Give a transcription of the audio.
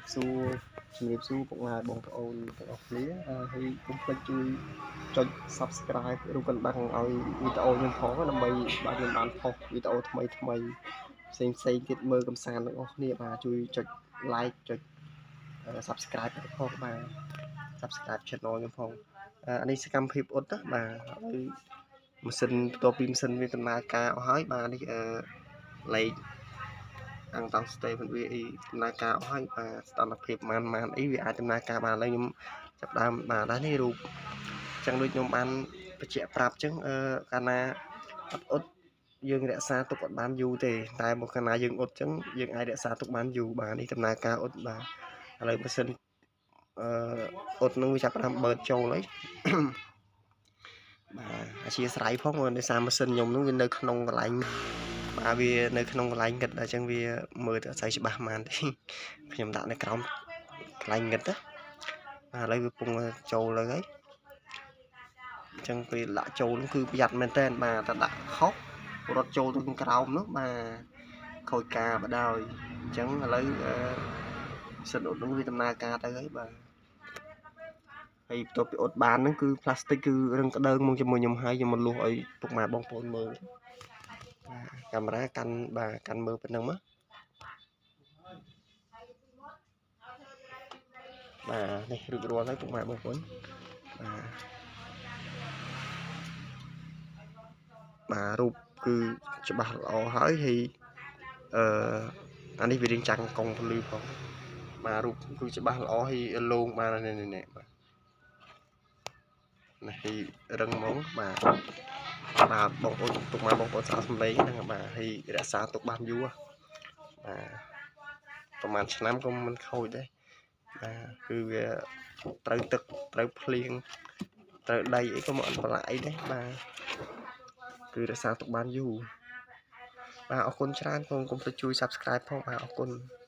បសួរជំរាបសួរពុកម៉ែបងប្អូនទាំងអស់គ្នាហើយកុំភ្លេចជួយចុច Subscribe ឬកណ្ដឹងឲ្យវីដេអូខ្ញុំផងដើម្បីបាទខ្ញុំបានផុសវីដេអូថ្មីថ្មីផ្សេងផ្សេងទៀតមើលកំសាន្តទាំងអស់គ្នាបាទជួយចុច like ចុច Subscribe ផងបាទ Subscribe Channel ខ្ញុំផងអានេះសកម្មភាពអ៊ុតណាបាទហើយម៉ាស៊ីនបន្ទាប់ពីម៉ាស៊ីនវាដំណើរការអស់ហើយបាទនេះលេខអង្គតង់ស្តេមិនវាអីដំណើរការអស់ហើយបាទស្ថានភាពម៉ានម៉ានអីវាអាចដំណើរការបានឥឡូវខ្ញុំចាប់ដើមបាទដែរនេះរូបចឹងដូចខ្ញុំបានបញ្ជាក់ប្រាប់ចឹងអឺកាលណាអត់អ៊ុតយើងរក្សាទុកអត់បានយូរទេតែមកកាលណាយើងអ៊ុតចឹងយើងអាចរក្សាទុកបានយូរបាទនេះដំណើរការអ៊ុតបាទឥឡូវម៉ាស៊ីនអឺអ៊ុតនឹងវាចាប់ផ្ដើមបឺតចូលហើយបាទអធិស្ឋានផងដោយសារម៉ាស៊ីនខ្ញុំនឹងវានៅក្នុងកន្លែងបាទវានៅក្នុងកន្លែងងឹតអញ្ចឹងវាមើលទៅអត់សូវច្បាស់ហ្មងទេខ្ញុំដាក់នៅក្រោមកន្លែងងឹតណាបាទឥឡូវវាពងចូលទៅហើយអញ្ចឹងពេលដាក់ចូលនោះគឺប្រយ័ត្នមែនតើបាទតែដាក់ខុសរត់ចូលទៅក្រោមនោះបាទខូចការបដ ாய் អញ្ចឹងឥឡូវសិនអ៊ុតនោះវាដំណើរការទៅហើយបាទហើយបន្ទាប់ពីអ៊ុតបានហ្នឹងគឺផ្លាស្ទិកគឺរឹងក្តើងមកជាមួយខ្ញុំហើយខ្ញុំមកលួសឲ្យពុកម៉ែបងប្អូនមើលកាមេរ៉ាកាន់បាទកាន់មើលប៉ុណ្ណឹងមកបាទនេះរួចរាល់ហើយពុកម៉ែបងប្អូនបាទបាទរូបគឺច្បាស់ល្អហើយហើយអឺអានេះវារៀងចាំងកង់ពលឺផងបាទរូបគឺច្បាស់ល្អហើយលងបាទនេះនេះបាទនេះហើយរឹងហ្មងបាទបាទបងប្អូនទុកមកបងប្អូនស្អាតសំឡេងហ្នឹងបាទហើយរក្សាទុកបានយូរបាទប្រហែលឆ្នាំក៏មិនខូចដែរបាទគឺវាត្រូវទឹកត្រូវភ្លៀងត្រូវដីអីក៏មិនអត់បន្លាយដែរបាទគឺរក្សាទុកបានយូរបាទអរគុណច្រើនកុំភ្លេចជួយ Subscribe ផងបាទអរគុណ។